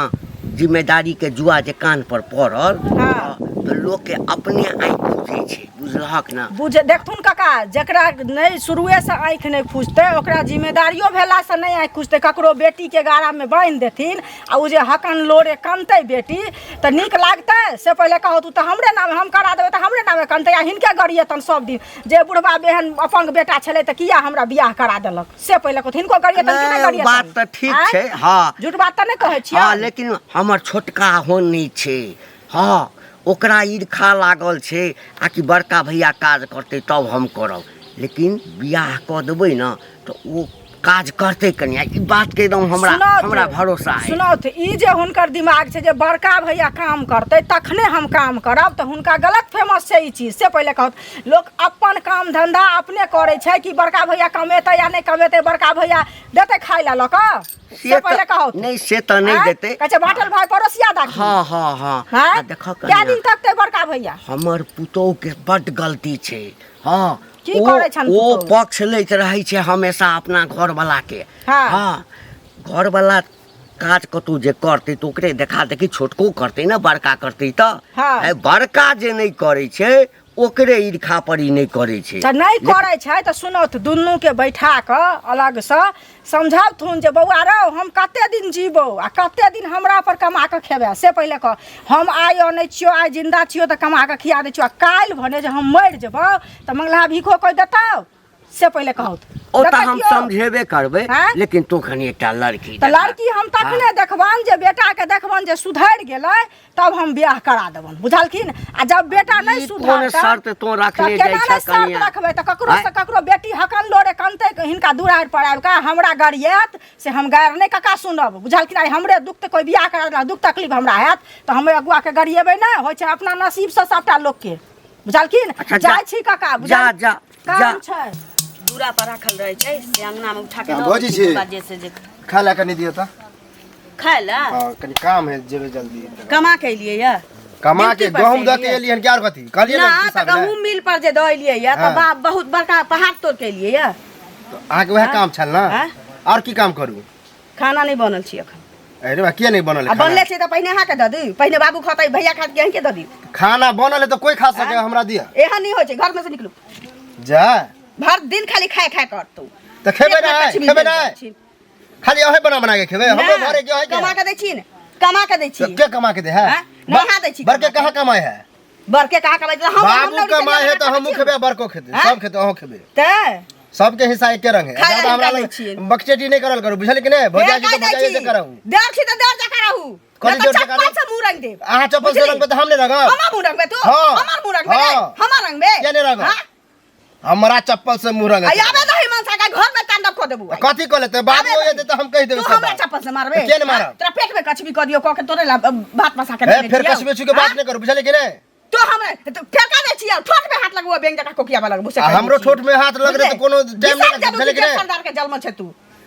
जिम्मेदारीके जुआ जे कान पर पड़ल, हँ। तऽ लोकके अपने आँखि खुजै छै, बुझलहक ने? बुझ देखथुन काका, जकरा नहि शुरुएसँ आँखि नहि खुजतै, ओकरा जिम्मेदारियो भेलासँ नहि आँखि खुजतै। ककरो बेटीके गारामे बान्हि देथिन आ ओ जे हकन लोरे कनतै बेटी, तऽ नीक लागतै, से पहिले कहू। तू तऽ हमरे नामे हम करा देबै तऽ हमरे नामे कनतै आ हिनके गरियेतन सब दिन जे बुढ़बा एहन अपंग बेटा छलै तऽ किया हमरा बियाह करा देलक, से पहिले कहू। हिनको गरियेतन कि नहि नहि, गरियेतन? बात तऽ ठीक आँय? छै, हँ। झूठ बात तऽ नहि कहै छियै? हँ, लेकिन हमर छोटका होन नहि छै। हँ, ओकरा ईर्खा लागल छै आ कि बड़का भैया काज करतै तब हम करब। लेकिन बियाह कऽ देबै ने तऽ ओ काज करतै कनिया ई बात के एकदम हमरा सुनौथ, हमरा भरोसा है सुनौथ ई जे हुनकर दिमाग छै जे बड़का भैया काम करतै तखने हम काम करब तऽ हुनका गलत फेमस छै ई चीज से पहिले कहत लोक अपन काम धंधा अपने करै छै कि बड़का भैया कमेतै या नहि कमेतै बड़का भैया देतै खाय लए लऽ कऽ से से पहिले तऽ कहत नहि से तऽ नहि आँय? देतै कहै छै बाटल भाई पड़ोसिया दाखी हँ हँ हँ हैं? आ देखऽ कए कनिया दिन तकतै बड़का भैया हमर पुतोह के बड्ड गलती छै हँ की करै छनि ओ पुतोहु? पक्ष लैत रहै छै हमेशा अपना घरवला के हँ। हँ घरवला काज कतहु जे करतै तऽ ओकरे देखा देखी छोटको करतै ने बड़का करतै तऽ हँ। आइ बड़का जे नहि करै छै ओकरे ईर्खा पर ई नहि करै छै तऽ नहि करै छै तऽ सुनौथ दुनूके बैठा कऽ अलगसँ समझावथुन जे बौआ रौ हम कते दिन जीबौ आ कते दिन हमरा पर कमा कऽ खेबै से पहिले कह हम आइ अनै छियौ आइ जिन्दा छियौ तऽ कमा कऽ खिया दै छियौ आ काल्हि भने जे हम मरि जेबौ तऽ मंगला भीखो कोइ देतौ से पहिले कहू ओ तऽ हम समझेबे करबै आँय? लेकिन तू कनि एकटा लड़की तऽ देखा। लड़की हम तखने देखबनि जे बेटाके देखबनि जे सुधरि गेलै तब हम बियाह करा देबनि बुझलखिन आ जब बेटा नहि ई कोन सुधरतै शर्त तों रखने तऽ जाइ केना छह नहि शर्त कनियाँ? रखबै तऽ ककरो आँय? से ककरो बेटी हकन लोरे कनतै हिनका दुरारि पर आबि कऽ हमरा गरियात से हम गारि नहि कका सुनब बुझलखिन आइ हमरे दुख तऽ कोइ बियाह करा देलक दुख तकलीफ हमरा हैत तऽ हम अगुआके गरियेबै नहि होइ छै अपना नसीबसँ सभटा लोकके बुझलखिन अच्छा, जा। जाइ छी काका बुझल जा, जा, काम जा। छै दूरा पर राखल रहै छै से अंगना में उठा के हाँ, दऽ भौजी दै छी, छी। बाद जे से जे खाय ला कनि दिअ तऽ खाय ला हाँ कनि काम है जेबै जल्दी कमा के एलियै या कमा के ड्यूटी पर गहूम से दऽ के एलियै। एलियै हन कि आर कथी कहलियै ना ने तऽ हिसाब लए। गहूम मिल पर जे दऽ एलियै या तऽ हाँ। बाप बहुत बड़का पहाड़ तोड़ के एलियै या तऽ अहाँके वएह काम छल ने हाँ? आओर की काम करू खाना नहि बनल छी एखन अरे बा किया नहीं बनल है आ खाना? बनले छै तऽ पहिने अहाँके दऽ दी पहिने बाबू खतै भैया खात कि अहींके दऽ दी खाना बनल है तऽ कोई खा सके हमरा दिया एहन नहि होइ छै घरमे से निकलू जा भर दिन खाली खाए खाए करतौ तऽ खेबै पेटमे नहि कछबी खेबै भेल जाइ नहि छै। खाली अहे बना बना के खेबै हमरो ना, घरे के अहे के कमा के दै छी ने कमा के दै छी के कमा के दे है हाँ? नहा दै छी बड़के कमा के। कहाँ कमाए है बड़के कहाँ कमाइ छै? हम बाबू हम कमाए है तऽ हमहूँ खेबै बड़को खेतै हाँ? सब खेतै अहूँ खेबै तऽ सबके हिस्सा एके रंग है खाय ज्यादा हमरा लै लग छियै। बकचेटी नहीं करल करू बुझल कि नहीं भौजा जी फेर तो कहि दै भौजा जी छी। से करहु देर छी तऽ देर जकाँ रहू कथी नहि तऽ देर जकाँ चप्पल रहू? से मुँह रंग देब अहाँ चप्पल से बुझली? रंगबै तऽ हम नहि रंगब हमर मुँह रंगबै तू हाँ। हमर मुँह रंगबै रे? हाँ। हमर रंगबै किया नहि रंगब? हाँ? हमरा चप्पल से मुंह रंग आ आबे दही मनसा के घर में तांडव कऽ देबू आइ। कथी कऽ लेतै बाबू आबे एतै तऽ हम कहि देबै तू सब हमरा बात। चप्पल से मारबे तऽ किया नहि मारब? हाँ? तोरा पेट में कछबी कऽ दियौ कऽ के तोरे ला भात पसा के हे देने फेर छियौ। कछबे छू के बात हाँ? नहीं करू बुझलियै कि नहीं तो हमरा तो फेर का दै छियौ ठोठ में हाथ लगबो बैंक जकाँ कोकिया वाला लगबो से आ कहि दै हमरो छियौ। ठोठ में हाथ लग रहे तऽ कोनो टाइम नहि बिसरि लगतै जेबू बुझलियै कि कि नहीं सरदार के जन्म छै तू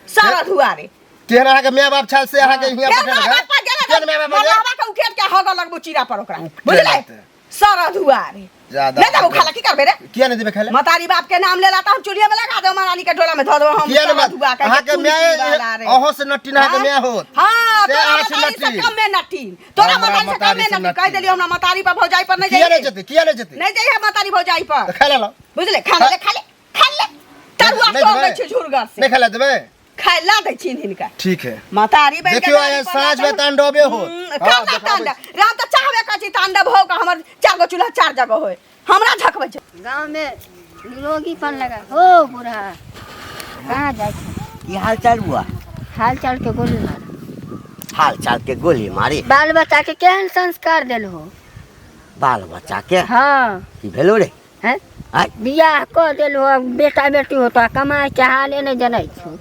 सारा धुआरे केहन अहाँके माय बाप छल से अहाँके हियाँ फेर पठेलक माय हँ? बाप पर गेलै केहन माय बाप गेलै? मरलावा के उखेड़ के हगऽ लगबो चीरा पर ओकरा उखेड़ बुझलै लेतै। सारा धुआरे ज्यादा नहीं देबो खाला की करबे रे किया नहीं देबै खाय लए मतारी बाप के नाम लेला त हम चूल्हे में लगा देबो महारानी के डोला में धऽ देबो हम किया नहीं सारा मार धुआ के अहाँके माय अहों से नट्टी अहाँके माय होत हां से तोरा अहाँ से मतारी से नट्टी। कम में नट्टी तोरा हमरा मतारी से कम मतारी में से नट्टी कह नट्टी। देलियो हमरा मतारी पर भौजाई पर नहीं किया नहीं जाइए जेतै किया नहीं जेतै नहीं जाइए मतारी भौजाई पर तऽ खाय लए लाउ बुझले खा ले खा ले खा ले तरुआ नहीं तोड़ देबै? दै छै झुरगर से नहीं खाय लए देबै खाय ला दै छिन हिनका ठीक है मतारी बन के देखियौ गाड़ी आइ पर साँझ में लाता- तांडवे होत। हम्म, हाँ, करना देखाबै तांडव राम तऽ चाहबे करै छी तांडव हो के हमर चार गो चूल्हा चार जगह होय हमरा झकबै छै गाँव में निरोगीपन लगा हो बूढ़ा कहाँ जाइ छै की हाल चाल बुआ हाल चाल के गोली मार हाल चाल के गोली मारी बाल बच्चा के केहन संस्कार देल हो बाल बच्चा के हाँ की भेलो रे हैं आँय? बियाह कऽ देल हो बेटा बेटी हो तो कमाए के हाले नहि जनै छौ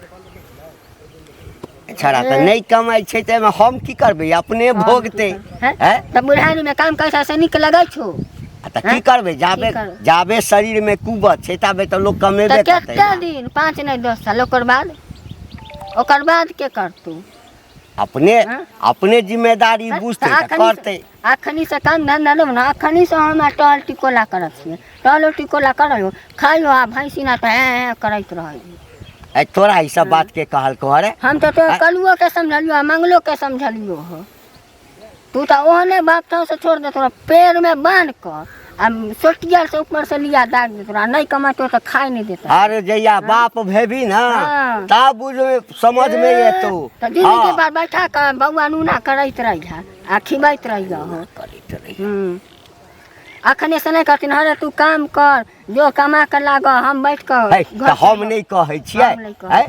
छड़ा तऽ नहि कमाइ छै तऽ एहिमे हम की करबै अपने भोगतै हैं? हैं तऽ बुढ़ारी में काम कैसा से नीक लगै छौ आ तऽ की करबै जाबे की करबै? जाबे शरीरमे कुबत छै ताबे तऽ लोक कमेबे तऽ करतै कते ने। दिन 5 नहि 10 साल ओकर बाद ओकर बाद के करतौ अपने हाँ? अपने जिम्मेदारी बुझतै तऽ तऽ करतै अखनी से काम धंधा लेब ने अखनी से हमरा टहल टिकोला करत छियै टहलो टिकोला करल खाइयो आ भैंसी ना तऽ हें हें करैत रहै ऐ तोरा ई सब बात के कहलको अरे हम तऽ तोरा कलुओ के समझलियो आ मंगलो के समझलियो हो तू तऽ ओहने बाप छौ से छोड़ दे तोरा पैर में बान्ह कऽ आ सोटिया से ऊपर से लिया दाग दे तोरा नहीं कमातो तऽ खाइ नहीं देता अरे जहिया बाप भेबी ना हाँ। तब बुझ समझ में एतौ तऽ दिन हाँ। के बाद बैठा कऽ बौआ नूना करैत रही आ खिबैत रही हो करैत रही हम्म। अखने से नहीं कहथिन हरे तू काम कर जो कमा के लाग हम बैठ कऽ है, घर तऽ हम चलब। नहि कहै छियै हम नहि कहै। है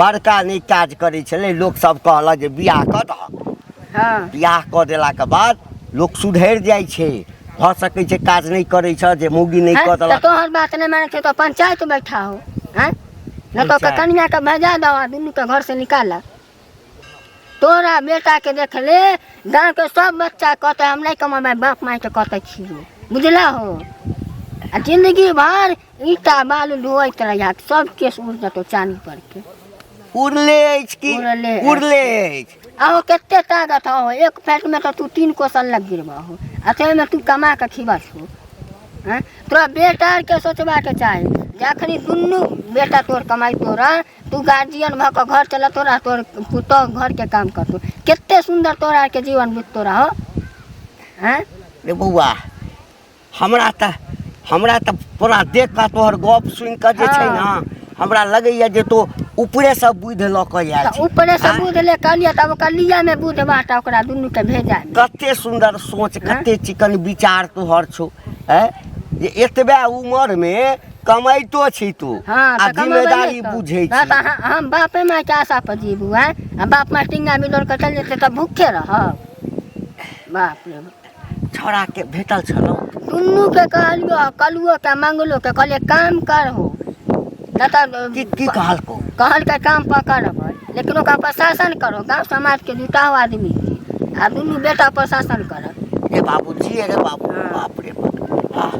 बड़का नहि काज करै छलै लोक सब कहलक जे बियाह कऽ दहक हँ बियाह कऽ देलाके बाद लोक सुधरि जाइ छै भऽ सकै छै काज नहि करै छ जे मौगी नहि हैं? कऽ तऽ देलक तोहर बात नहि मानै छै तऽ पंचायत बैठा हो हैं? न तो कनिया के भेजा दो आ दुनू के घर से निकाल। तोरा बेटा के देख ले गाँव के सब बच्चा कहते हम नहीं कमाबै, बाप माय के कहते छियो, बुझला हो? आ जिंदगी भर ईटा बालू ढोइत रहिया, सब केस उड़ जतो चानी पर के। उड़ले अछि की? उड़ले अछि। उड़ले अछि। आहो कते ताकत हो, एक फैट में तो तू 3 कोसल लग गिरबा हो, आ ताहिमे तू कमा के खिबा छो। हैं? तोरा बेटा के सोचबा के चाही जखनी दुनू बेटा तोर कमाई तोरा, तू गार्जियन भऽ कऽ घर चला तोरा, तोर पुतोह घर के काम करतो, कते सुंदर तोरा के जीवन बीत तोरा हो। हैं? रे बौआ, हमरा तऽ तोरा देख कऽ तोहर गप सुनि कऽ जे छै ने, हमरा लगैया जे तो ऊपरे से बुद्धि लऽ कऽ आयल तऽ छी। ऊपरे से आँय? बुद्धि ले कहलियै तब ओकर लिया में बुद्धि बाटा ओकरा दुनू के भेजा। कते सुंदर सोच, कते चिकन विचार तोहर छौ, हैं? जे एतबे उमर में कमाइतो छी तू। हाँ, आ तऽ कमेबै जिम्मेदारी नहि तऽ। बुझै हाँ, छी। तऽ हम बापे माय के आशा पर जीबू, हैं? आ बाप माय टिंगा बिदोर के चलि जेतै तऽ भूखे रहब। बाप रे बाप। छौड़ा के भेटल छलौ? दुनू के कहलियो, कलुओ के मंगलो के कहलियै काम करहो, नहि तऽ की कहलकौ? कहलकै काम पकड़बै, लेकिन ओकरा प्रशासन करो, गाँव समाज के जुटाओ आदमी के, आ दुनू बेटा प्रशासन करत। रे बाबूजी, अरे बाबू, बाप रे बाप। हाँ।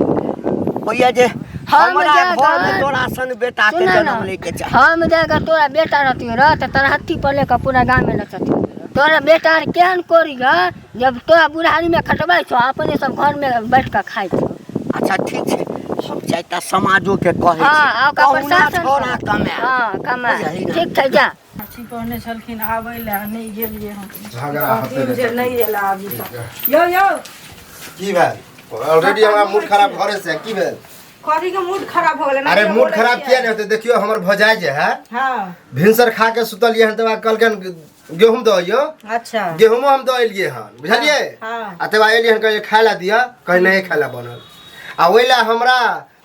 होइया जे हम हमरा जे घर में तोरा सन बेटा के सुनऽ जन्म ने, लैके चाही। हम जे अगर तोरा बेटा रहतियो रह तऽ तरहत्थी पर लेके पूरा गाँव में नचतियो। तोरा बेटा आर केहन कोरी ग, जब तोरा बुढ़ारी में खटबै छौ, अपने सब घर में बैठ कऽ खाइ छौ। अच्छा ठीक छै, हम चारिटा समाजो के कहै हाँ, छी, आ ओकरा कहुना प्रशासन छौड़ा करत। कमाए। हाँ, कमाए। बुझलही ने? ठीक छै, जा। चाची कहने छलखिन आबै लए, नहि गेलियै हम। झगड़ा होते कहथिन जे रहतै। नहि एला अभी तक। यौ यौ। की भेल? ऑलरेडी हमरा मूड खराब घरे से, की भेल? कथी के मूड खराब हो गेलै? अरे मूड खराब किया नहीं होते? देखियो हमर भौजाई जे है, हाँ, भिनसर खा के सुतलियै हन, तब कहलकन गेहूं दऽ अइयो। अच्छा। गेहूँमो हम दऽ एलियै हन, बुझलियै? हाँ। आ तब एलियै हन, कहलियै खाय ला दिअ, कहीं नहीं खाय ला बनल। आ ओहि ला हमरा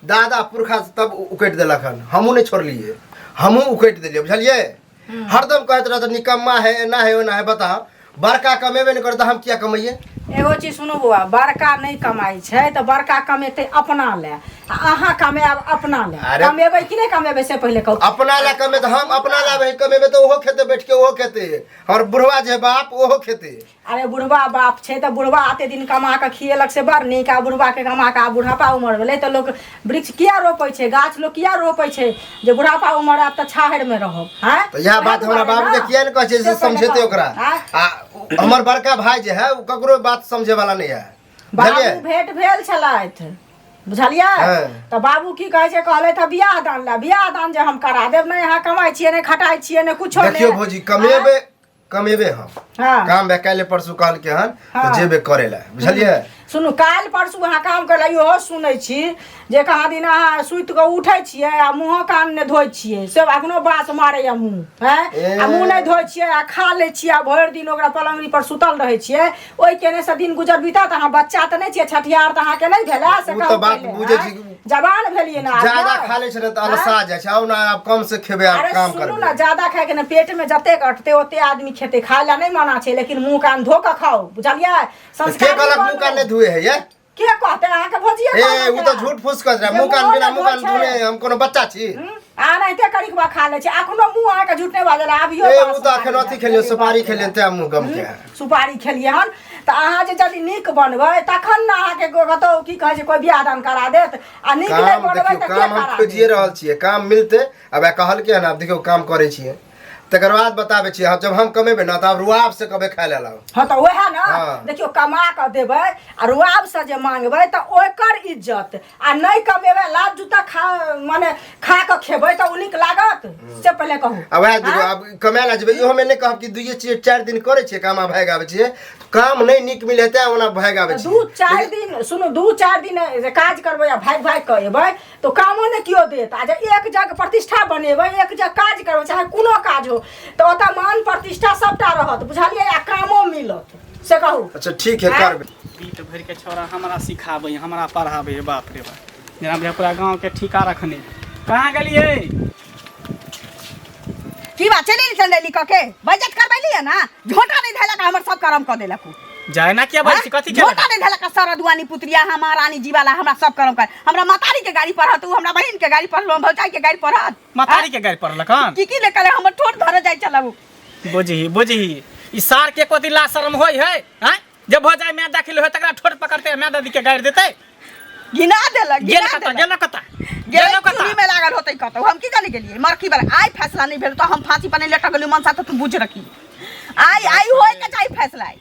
दादा पुरखा तब उकटि देलक हन, हमहूँ नहीं छोड़लियै, हमहूँ उकटि देलियै, बुझलियै? हरदम कहैत रहत निकम्मा है, एना है, ओना है। बताओ, बड़का कमेबे नहीं करता, हम किया कमैये? एगो चीज सुनू बौआ, बड़का नहीं कमाई छै तऽ बड़का कमेतै अपना ले, आ अहाँ कमायब अपना ले। अरे- कमेबै कि नहि कमेबै से पहिले कहू। अपना ला कमे तऽ हम अपना ला भाई कमेबै तऽ ओहो खेतै, बैठ के ओहो खेतै, हमर बुढ़वा जे बाप ओहो खेतै। अरे बुढ़वा बाप छै तऽ बुढ़वा आते दिन कमा कऽ खियेलक से बड़ नीक, आ बुढ़वा के कमा कऽ आब बुढ़ापा उमर भेलै तऽ लोक वृक्ष किया रोपै छै, गाछ लोक किया रोपै छै जे बुढ़ापा उमर आयत तऽ छाहरि मे रहब। आँय? तऽ इएह बात हमरा बाबू के किया नहि कहै छै से से पहिले समझेतै कहू। ओकरा। आँय? आ हमर बड़का भाई जे है ओ ककरो बात समझे वाला नहीं है, बाबू बुझलियै? भेंट भेल छलथि, बुझलियै? हाँ। तऽ बाबू की कहै छै, कहलथि हँ बियाह दान लए, बियाह दान जे हम करा देब, नहि अहाँ कमाइ छियै, नहि खटाइ छियै, नहि कुछो नहि। देखियौ भौजी, कमेबे कमेबे हम। हाँ। काम भए काल्हि परसू कहलकै हन तऽ हाँ। जेबे करे लए, बुझलियै? सुनू, काल्हि परसू अहाँ काम करै लए, इहो सुनै छी जे कहाँ दिन अहाँ सुति कऽ उठै छियै आ मुँहो कान नहि धोइ छियै, से अखनो बास मारैया मुँह, हैं? आ मुँह नहि धोइ छियै आ खा लै छियै आ भरि दिन ओकरा पलङ्गरी पर सुतल रहै छियै, ओहि केने से दिन गुजर बीतत? अहाँ बच्चा तऽ नहि छियै, छठिहार तऽ अहाँके नहि भेलै से ओ तऽ कहू बात पहिले, बुझै आँय? छी। जवान भेलियै ने आब ज्यादा यौ? खा लै छै ने तऽ अलसा जाइ छै। आउ ने आब कम से खेबै, आब अरे काम सुनू करबै। ने, ज्यादा खायके ने पेट में जतेक अटते ओते आदमी खेतै, खाय ला नहि मना छै, लेकिन मुँह कान धो कऽ खाउ, बुझलियै? तऽ के संस्कारी कहलक मुँह बनू। कान नहि धुए है ये? के कहतै? अहाँके भौजिये ए कहलक उ तऽ झूठ फूस कहत रहे। जे मुँह कान मुँहो बिना नहि मुँह कान धोइ छै। धुने हम कोनो बच्चा छी? आ एनाहिते करिकबा खा लै छै, अखनो मुँह अहाँके झूठ नहि बाजल आबियो। ए बास उ तऽ अखन मारैए। अथी खेलियै, सुपारी खेलियै, तें मुँह गमके है। सुपारी खेलियै हन तऽ अहाँ जे यदि नीक बनबै तखन ने अहाँके कतहु की कहै छै कोइ बियाह दान करा देत, आ नीक नहि काम बनबै देखियौ, तऽ के काम हम करा खोजिए देत? रहल छियै, काम मिलतै। आब कहलकै हन, आब देखियौ काम करै छियै, तकर बाद बताबै छी। जब हम कमेबै ने तऽ आब रुआब से कहबै खाय लए लाउ। हँ तऽ वएह ने। हाँ। देखियौ, कमा कऽ देबै आ रुआब से जे मांगबै तऽ ओकर इज्जत, आ नहि कमेबै लात जूता खा माने खा कऽ खेबै तऽ ओ नीक लागत से पहिले कहू। आ वएह देखियौ, आब कमाय लए जेबै, इहोमे नहि कहब कि दुइये छियै 4 दिन करै छियै काम आ भागि आबै छियै। काम नहि नीक मिले तें ओना भागि आबै दू छियै। चारि दिन सुनू, 2-4 दिन जे काज करबै आ भागि भागि कऽ एबै तऽ कामो नहि केओ देत। आ जे एक जगह प्रतिष्ठा बनेबै, एक जगह काज करबै, चाहे कोनो काज हो, तऽ ओतऽ मान प्रतिष्ठा सबटा रहत, बुझलियै? आ कामो मिलत, से कहू। अच्छा ठीक है, करबै। बीत भरि के छौड़ा हमरा सिखाबै, हमरा पढ़ाबै, बाप रे बाप, जेना बुझाय पूरा गाँव के ठीका रखने। कहाँ गेलियै? की बात चलि चंदैली कऽ के बेइज्जत करबैलियै ना, झोंटा नहि धैलक, हमर सब करम कऽ देलक उ। जाय ना किया बाजै छी कथी के झोटा नहीं धलक सारा दुआनी पुत्रिया हमारानी जीवाला हमरा सब करम कर हमरा मातारी के गाड़ी पढ़त उ हमरा बहिन के गाड़ी पढ़ल भौजाई के गाड़ी पढ़त मतारी के गाड़ी पड़लक हन की की ले कले हमर ठोर धरे जाय चलाबू बुझही बुझही ई सार के कोती ला शर्म होय है हैं जब हो जाए मैं दाखिल होय तकरा ठोर पकड़ते मैं दादी के गाड़ी देते घिना देलक गेल घिना कता देलक गेल कता गेल गेल कता चूल्ही में लागल होतै कतौ हम की जाने गेलियै मरखी वाला आइ फैसला नहीं भेल तो हम फांसी पर नहीं लटक गेलियै मनसा तो तू बुझ रखी आइ आइ होय के चाही फैसला आइ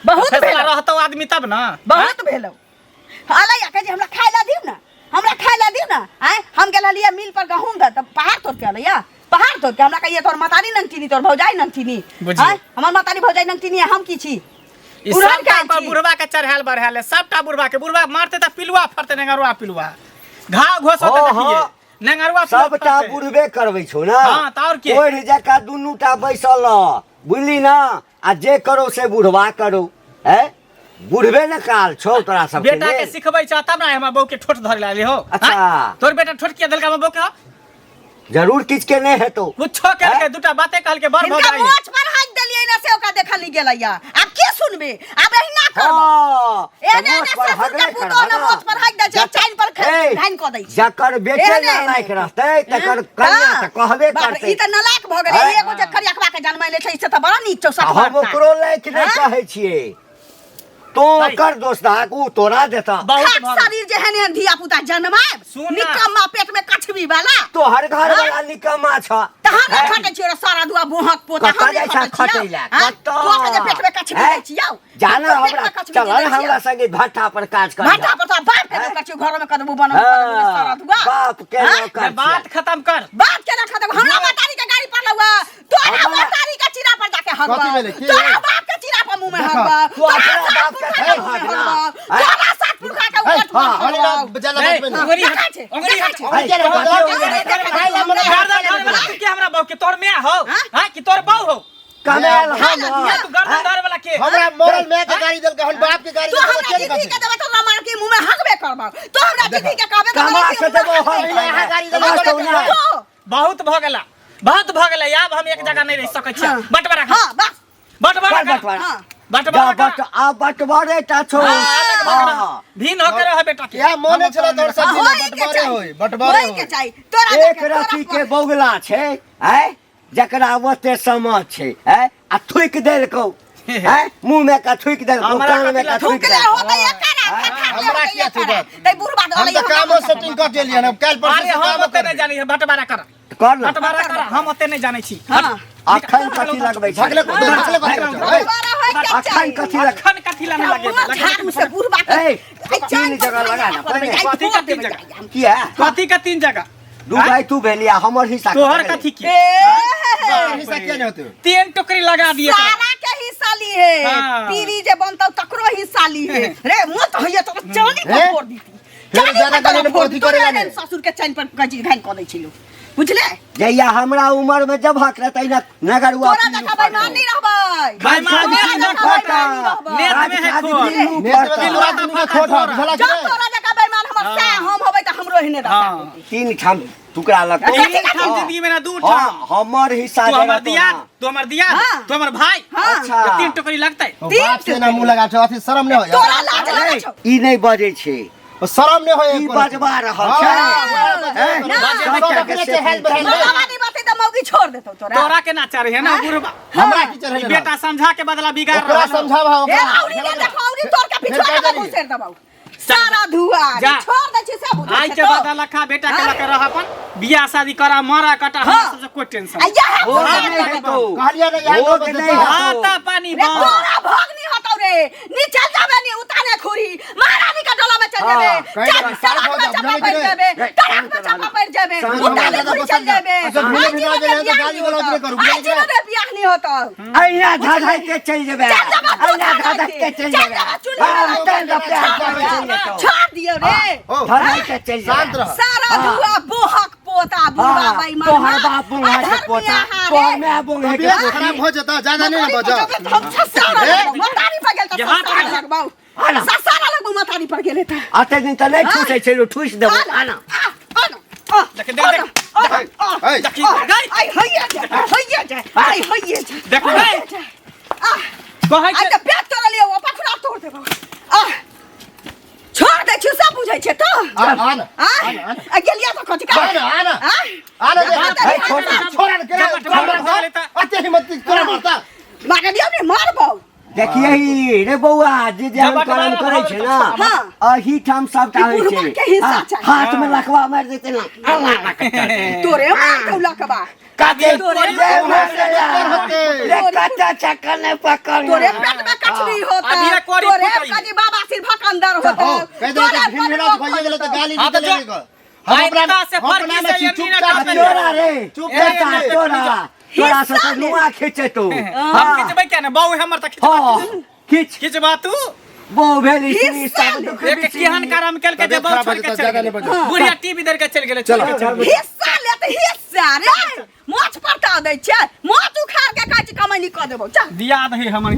बहुत फैसला भेल रहतौ आदमी तब ना बहुत भेल अलै आ कहै छै हमरा खाय ला दियौ ने हमरा खाय ला दियौ ने आँय हम गेल हलियै मिल पर गहूँम दऽ तऽ पहाड़ तोड़ के अलैया पहाड़ तोड़ के हमरा कहिए तोहर मतारी नंगचीनी तोहर भौजाई नंगचीनी बुझियौ। आँय हमर मतारी भौजाई नंगचीनी हम की छी ई उड़हन सबटा खाइ पर छी। बुढ़वा के चढ़ायल बढ़ायल है सबटा बुढ़वा के बुढ़वा मारते तऽ पिलुआ फड़ते नेंगरुआ पिलुआ घाव घोस होते हँ, देखिए हँ। नेंगरुआ पिलुआ सबटा फड़तै। बुढ़बे करबै छौ ना हँ, तऽ आओर के? ओढ़ जकाँ दुनू टा बैसल रह बुझली ना आ जे करो से बुढ़वा करो है बुढ़बे ने काल छौ तोरा सबके बेटा के लेल। सिखबै छ तब ना हमर बहू के ठोट धर लाले हो अच्छा। हाँ? तोर बेटा ठोट किया देलका हमर बहू के हो? जरूर किछ के नहीं हेतौ कुछो कहलकै हैं? दूटा बाते कहलकै बड़ हिनका भौजाई मोछ पर हाथ देलियै ना से ओकरा देखल नहीं गेलैया आब के सुनबे आब एहिना करब हाँ, एहने तऽ एहने मोछ पर ससुर के हगले पुतोह करबह ने मोछ पर हगि दै छै, जक- चाइन पर ए, घाइन कऽ दै छै। जकर बेटे एहने ना लायक एहने। रहतै तकर कन्या हाँ। तऽ कहबे बाप रे, करतै ई तऽ नालायक भऽ गेलै हैं? एगो जे करियकवा के जनमैले छै से तऽ बड़ा नीक छौ आ हम सठवार ओकरो लायक नहि हैं? कहै छियै तों ओकर दोस्त दहक ऊ तोरा देता बहुत खाक भऽ गेल। शरीर जेहन एहन धिया पुता जनमायब सुन ना। निकम्मा पेट में कछबी वाला तोहर घर वाला निकम्मा छ तऽ हम नहि हैं? खटै छियौ रे सारा दुआ बोहक पोता कतऽ हम जाइ नहि छह खटै खटै छियौ लए? हैं? कतऽ? तोरा के जे पेट में कछबी हैं? दै छियौ जाना तोरा पेट हमरा में कछबी चल दै छियौ। हमरा संगे भट्ठा पर काज कर भाटा पर तोरा बाप के नौकर छियौ घर में कदबू बनल कदबू सारा दुआ बाप के हैं? नौकर बात खत्म कर बात केना खत्म हमरा मतारी के गाड़ी पर लहुआ तोरा हमरा- मतारी के चीरा पर जाके हगबा कथी भेलै? की तोरा भेलै? बाप के चीरा पर मुंह में देखा, हगबा तू तोरा अपना सात बाप के पुरखा के थोड़े मुंह में हगना। हगबा हैं? तोरा सात पुरखा के है, ऊपर हाँ, हगबा अरे ना, ज्यादा ए, बजबै नहि। अंगुरी हट, देखा छै, अंगुरी देखा हट, छै। अंगुरी अरे, हट। अरे, खाइ ला मने, गर्दन धरे वाला तू के हमरा बहू के तोर my हो हां कि तोर बहू हो कमायल खा हम ला दिया। तू गर्दन धरे वाला के हमरा मरल my के गाड़ी देलकै हन बाप के गाड़ी तू देलकै हमरा के दीदी के देबे तो हमरा के मुंह में हगबे करबा तू हमरा दीदी के कहबे तो कमा हमरा के के देबो मुंह में हम हगबे यहाँ गाड़ी करबा। देलकै, तो ना। तो, बहुत भऽ गेला बहुत भऽ गेला आब हम एक जगह नहीं रह सकै छी बंटवारा कर हां बस बंटवारा कर कर बंटवारा। हां बंटवारा जा कर बट आ बटवारे टा छौ हाँ। भिन्न होके रह बेटा के इएह मोने छलै तोहर हाँ, सब होई के बटबारे चाही। होय बटबारे होई के होय चाही तोरा एक देखे, तोरा रति के बौगला छै आय जकरा ओते समझ छै आय आ थुकि देलकौ आय मुँह में का थुकि देलकौ हमरा कान में कथी ला का थुकि थूकले देलकौ होतै एकरा हमरा हमरा किया थूकत? तै बुढ़बा हम तऽ कामो सेटिंग कऽ के एलियै हन काल्हि परसू अरे से हम कामो ओते नहीं करबै जानी बंटवारा कर कर न बंटवारा कर हम ओते नहीं जानै छी हां अखन कथी लगबै छै भगले भगले कथी अखन कथी लग अखन कथी ला नहीं लगे मुँह झाड़ू से बुढ़बा के ए, ऐ तीन चाइन जगह लगा ना, पर पहिने। कथी का तीन जगह किया कथी का तीन जगह दू भाई तू भेली आ हमर हिस्सा तोहर कतऽ कथी के ए हिस्सा किया नहि होतै तीन टोकरी लगा दिए एकरा। सारा के हिस्सा ली है हाँ। पीरी जे बनतौ तकरो हिस्सा ली है रे मुँह तो होइए तो चांदी हे? पर फोड़ दीती फेर चांदी ज्यादा पर तोरा गाली ने फोड़ अथी दी। करे तोरा ला एहन ससुर के चैन पर गजी घाइन कऽ दै छिलो बुझले जहिया हमरा उमर में जब हक रहतै ना नगरुआ तोरा जकाँ बेईमान नहीं रहबै बेईमान तोरा नहीं जकाँ बेईमान नहीं रहबै नेत में है खोट। नेत में पिलुआ आदमी के खोट हक, बुझलक जब नहि? तोरा जकाँ बेईमान हमर सैह हम होबै तऽ हमरो एहने दशा हाँ। होतै। तीन ठाम टुकड़ा लगतौ तीन ठाम जिंदगी में ना दू ठाम हाँ, हमर हिस्सा तू जे हमर रहतौ दियाद ना। तू हमर दियाद हाँ। तू हमर भाई हाँ। अच्छा। ये तीन टोकरी लगतै ओ बाप से ना मुँह लगा छौ अथी शरम नहि होय तोरा लाज लगै छौ ई नहि बजै छै ओ शरम नहि होय ई बजबा रहल छै हैं? सब अपने से हेल बढ़ेल मौलावा नहीं बाते तऽ मौगी छोड़ देतौ तोरा तोरा के ना चाहे है ना बुढ़बा हमरा की चढ़ेले ई बेटा समझा के बदला बिगाड़ ओकरा रहल हो। समझावा ए ओकरा औरी ने देखो औरी तोर के फेर पिछुआ कह के देली। घुसेर देबौ सारा धुआ जा। छोड़ दै छी सब आइ के बाद लखा बेटा के लके रह अपन बियाह शादी करा मरा कटा हमरा हाँ। सबसे कोई टेंशन आ यह भोग नहि हेतौ कहलियै ने इएह भोग नौबत नहि हेतौ। हेतौ। आता पानी रे बा तोरा भोग नहीं हतौ रे नी चल जाबे नी उताने खुरी महारानी के डोला में चल हाँ, जाबे कहि चल देबै, सड़क में साफ चप्पा हो पड़ जाओ, जाबे रे, सड़क में चप्पा पड़ जाबे शांत उताने हो खुरी जाओ, चल जाबे अच्छा, आज भिने जीवन भिना गेलै में तऽ बियाह गाली नहीं गलौज होतौ नहि करू, आज बुझलियै जीवन में बियाह नहीं होतौ अहिना धधक के चलि जेबै चल जाबे तू अहिना धधक धधक के चलि चल जेबै जाबे चुल्ही हाँ, में चल जाबे, चलि जेतौ। छोड़ दियौ रे ओ धधक के चलि जेबै शांत रह सारा धुआ बोहक पोता बुढ़वा हाँ, बेईमान तोहर बाप बोंगा के पोता तोहर माय बोंगा के तबियत पोती खराब हो जेतौ ज्यादा नहि ने बजऽ मतारी पर गेल तऽ ये हाथ ससारा काट। लगबाउ आना। ससारा लगबाउ मतारी पर गेले तऽ अते दिन तऽ नहि ठूसै छै ठूसि देबौ आना आ देख देख देख ऐ, देखी गई आई होइए जा होइए जा आई होइए जा देख गई आ कहै आइ छै तऽ पेट तोड़लियै ओ पखुरा तोड़ देबो आह छोड़ दै छियौ सब बुझै छै तो आ आ ना आ आ गेलियै तऽ कथी आ ना आ ना आ आ ना हे, छोड़ छोड़ ना केना अते हिम्मत तोरा मारता मारलियौ ने मारबौ देखिए ही रे बौआ जे जे हम जब करम बटवारा करै भऽ छै गेल ना तऽ हाँ। एही ठाम सबटा ई होइ बुढ़बा छै के हिस्सा हाँ, चाही। हाथ में लखवा मारि देतै ना अल्लाह अल्लाह करतै। तोरे मारतौ लकबा काते तोरे रे मारले रे कच्चा चक्कर नहीं पकड़ तोरे पेट में कचरी होता अभी कोरी तोरे फुटई। कजी बाबा सिर भकंदर होता कह दे तोरे भिन भिना भइए गेलै तऽ गाली हाँ, तऽ निकले जो- हम अपना आइता से हम अपना फर्की में से छी ये मीना चुपचाप काटल। तोरा रे चुप चुप रह। तोरा तोरा से तो नुआ खींचे तू हम खिचबै क्या ने बाऊ हमर तऽ खिचबा हाँ खींच खिचबा तू बो भेल स्त्री हिस्सा सब ले। दुख एक केहन करम केलकै जे तबियत बाऊ खराब छोड़ भऽ के जेतौ, चलि ज्यादा गेलै नहि बजौ। बुढ़िया टीवी धरि के चलि गेलै चलो। चलि गेलै। हिस्सा ले तऽ हिस्सा रे मोछ परता दै छै मोछ उखाड़ के कहै छै कमैनी कऽ देबौ चल दिया दही हमर हिस्सा।